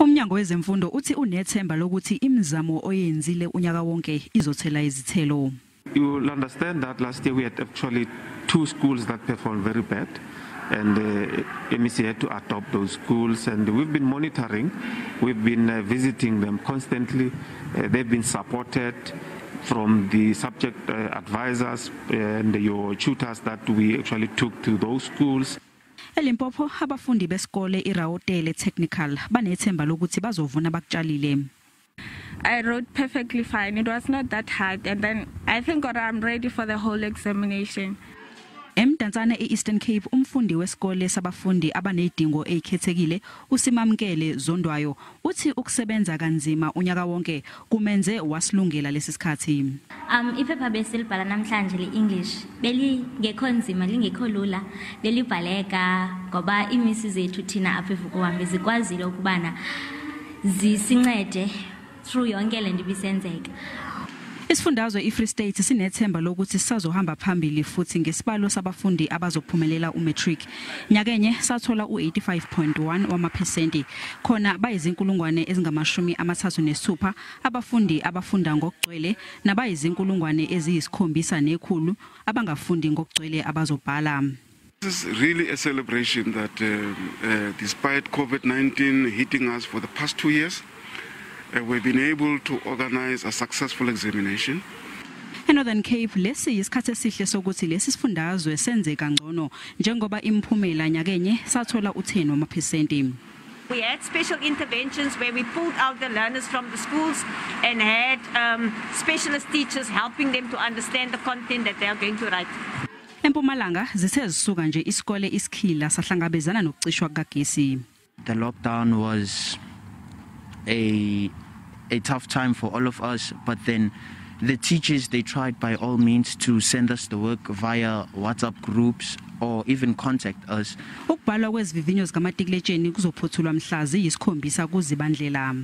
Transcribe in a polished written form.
Umnyango wezemfundo uthi unethemba lokuthi imizamo oyenzile unyaka wonke izothela izithelo. You will understand that last year we had actually two schools that performed very bad, and MEC had to adopt those schools, and we've been monitoring, we've been visiting them constantly. They've been supported from the subject advisors and your tutors that we actually took to those schools. ELimpopo abafundi besikole iRaotele Technical banethemba lokuthi bazovuna bakutshalile. I wrote perfectly fine. It was not that hard, and then I think I'm ready for the whole examination. EMdantsane eEastern Cape umfundi wesikole sabafundi abanezidingo ezikhethekile uSimamkele Zondwayo uthi ukusebenza kanzima unyaka wonke kumenze wasilungela lesi sikhathi. Iphepha besilibhala namhlanje leEnglish belingekho nzima, lingekho lula, lelibhaleka ngoba imisi zethu thina apha eVukuhambe zikwazile ukubana zisincede through yonke le nto ibisenzeka. Isifundazwe iFree State sinethemba lokuthi sisazohamba phambili futhi ngesibalo sabafundi abazophumelela umatric. Nyakenye sathola u85.1 wamaphesenti, khona bayizinkulungwane ezingama-36 abafundi abafunda ngokugcwele nabayizinkulungwane eziyi-700 abangafundi ngokugcwele abazobhala. This is really a celebration that despite COVID-19 hitting us for the past 2 years, we've been able to organize a successful examination. ENorthern Cape lesi yisikhathi esihle sokuthi lesi sifundazwe senze kangcono njengoba imiphumela nyakenye sathola u10 wamaphesenti. We had special interventions where we pulled out the learners from the schools and had specialist teachers helping them to understand the content that they are going to write. EMpumalanga zithe zisuka nje isikole isikhila sahlangabezana nokucishwa kukagesi. The lockdown was a tough time for all of us, but then the teachers, they tried by all means to send us the work via WhatsApp groups or even contact us. Ukubhalwa kwezivivinyo zikamatikuletsheni kuzophothulwa mhla ziyi-7 kuZibandlela.